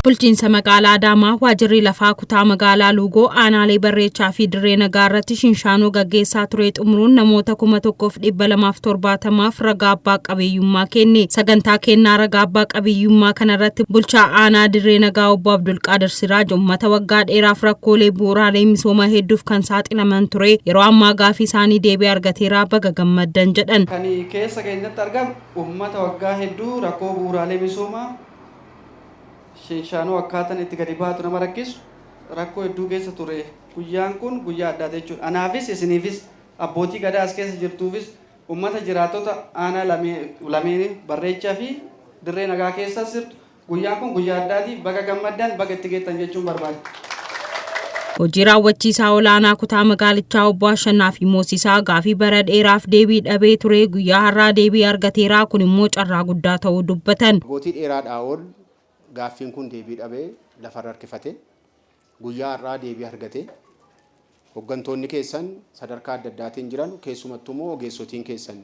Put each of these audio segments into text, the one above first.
Bulchiinsa magaalaa Adaamaa waajirri lafaa kutaa magaalaa Luugoo aanaalee Barreechaa fi Dirree Nagaa irratti shinshaanoo gaggeessaa ture xumuruun namoota 1,270f ragaa abbaa qabiyyummaa kenne. Sagantaa kennaa ragaa abbaa qabiyyummaa kanarratti bulchaa aanaa Dirree Nagaa obbo Abdulqaadir Siraaj uummata waggaa dheeraaf rakkoolee bu'uuraalee misoomaa hedduuf kan saaxilaman ture yeroo ammaa gaafii isaanii deebii argateera baga gammaddan jedhan. Kan keessa keenyatti argamu uummata waggaa hedduu rakkoo bu'uuraalee misoomaa shinshaanoo akkaatan itti gadi baatu nama rakkisu rakkoo hedduu keessa ture. Guyyaan kun guyyaa addaati jechuudha. Anaafis isiniifis abbootii gadaa as keessa jirtuufis uummata jiraattota aanaa lameen Barreechaa fi Dirree Nagaa keessas jirtu guyyaan kun guyyaa addaati. Baga gammaddan, baga itti geettan jechuun barbaada. Hojii raawwachiisaa olaanaa kutaa magaalichaa obbo Ashannaa fi Moosisaa gaafii bara dheeraaf deebii dhabee ture guyyaa har'aa deebii argateera, kun immoo carraa guddaa ta'uu dubbatan. Waggootii dheeraadhaa ol gaaffiin kun deebii dhabee lafarra harkifate guyyaa har'aa deebii argate. Hoggantoonni keessan sadarkaa adda addaatiin jiran, keessumattuu immoo ogeessotiin keessan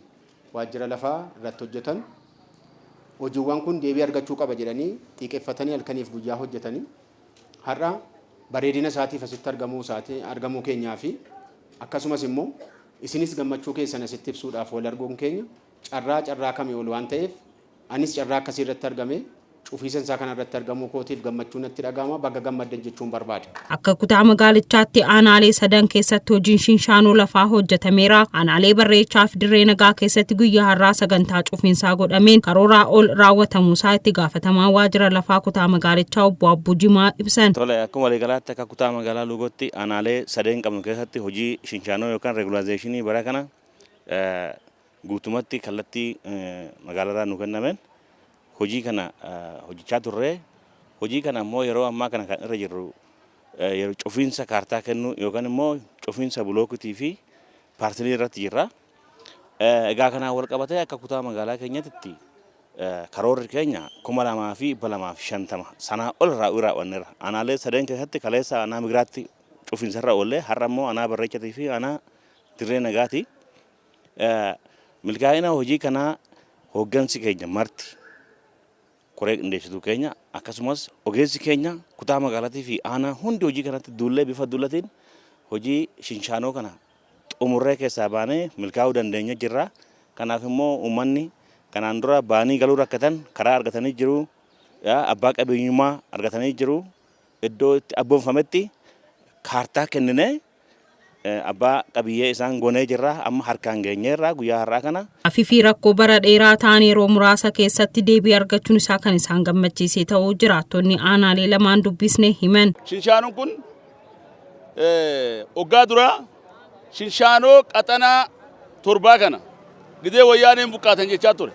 waajjira lafaa irratti hojjetan, hojiiwwan kun deebii argachuu qaba jedhanii xiiqeffatanii halkaniif guyyaa hojjetanii har'a bareedina isaatiif asitti argamuu isaatii argamuu keenyaa fi akkasumas immoo isinis gammachuu keessan asitti ibsuudhaaf wal arguun keenya carraa kamii ol waan ta'eef, anis carraa akkasii irratti argame cufiisa isaa kana irratti argamuu kootiif gammachuu natti dhaga'ama. Baga gammaddan jechuun barbaada. Akka kutaa magaalichaatti aanaalee sadan keessatti hojiin shinshaanoo lafaa hojjetameera. Aanaalee Barreechaa fi Dirree Nagaa keessatti guyyaa har'aa sagantaa cufiinsaa godhameen karooraa ol raawwatamuusaa itti gaafatamaa waajjira lafaa kutaa magaalichaa obbo Abbuu Jimaa ibsan. Tole, akkuma waliigalaatti akka kutaa magaalaa Luugootti aanaalee sadeen qabnu keessatti hojii shinshaanoo yookaan regularization bara kana guutumatti kallattii magaalarraa nu kennameen hojii kana hojjechaa turre. Hojii kana immoo yeroo ammaa kana kan irra jirru yeroo cufiinsa kaartaa kennuu yookaan immoo cufiinsa bulookitii fi paartilii irratti jirra. Egaa kanaan wal qabatee akka kutaa magaalaa keenyatti karoorri keenya 2,250 sanaa ol raawwii raawwanneerra. Aanaalee sadeen keessatti kaleessa aanaa Migiraatti cufiinsa irra oollee, har'a immoo aanaa Barreechatii fi aanaa Dirree Nagaati. Milkaa'ina hojii kanaa hooggansi keenya marti, koree qindeessituu keenya, akkasumas ogeessi keenya kutaa magaalaatii fi aanaa hundi hojii kanatti duullee bifa duulatiin hojii shinshaanoo kana xumurree keessaa baanee milkaa'uu dandeenya jirra. Kanaaf immoo uummanni kanaan dura baanii galuu rakkatan karaa argatanii jiru. Abbaa qabeenyummaa argatanii jiru. Iddoo itti abboomfametti kaartaa kenninee abbaa qabiyyee isaan goonee jirra. Amma harkaan geenyeerra guyyaa har'aa kana. Gaaffii fi rakkoo bara dheeraa ta'an yeroo muraasa keessatti deebii argachuun isaa kan isaan gammachiise ta'uu jiraattonni aanaalee lamaan dubbisne himan. Shinshaanoon kun waggaa duraa shinshaanoo qaxanaa torbaa kana gidee Wayyaaneen buqqaatan jechaa ture.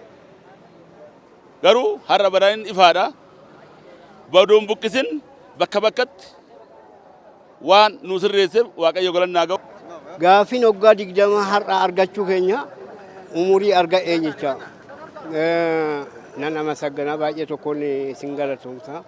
Garuu har'a badhaadhinni ifaadha. Badoon buqqisin bakka bakkatti waan nu sirreesseef Waaqayyo galannaa ga'u. Gaaffiin waggaa 20 har'a argachuu keenya umurii arga'ee jecha. Nan amasaggana, baay'ee tokkoon isin galatoomsa.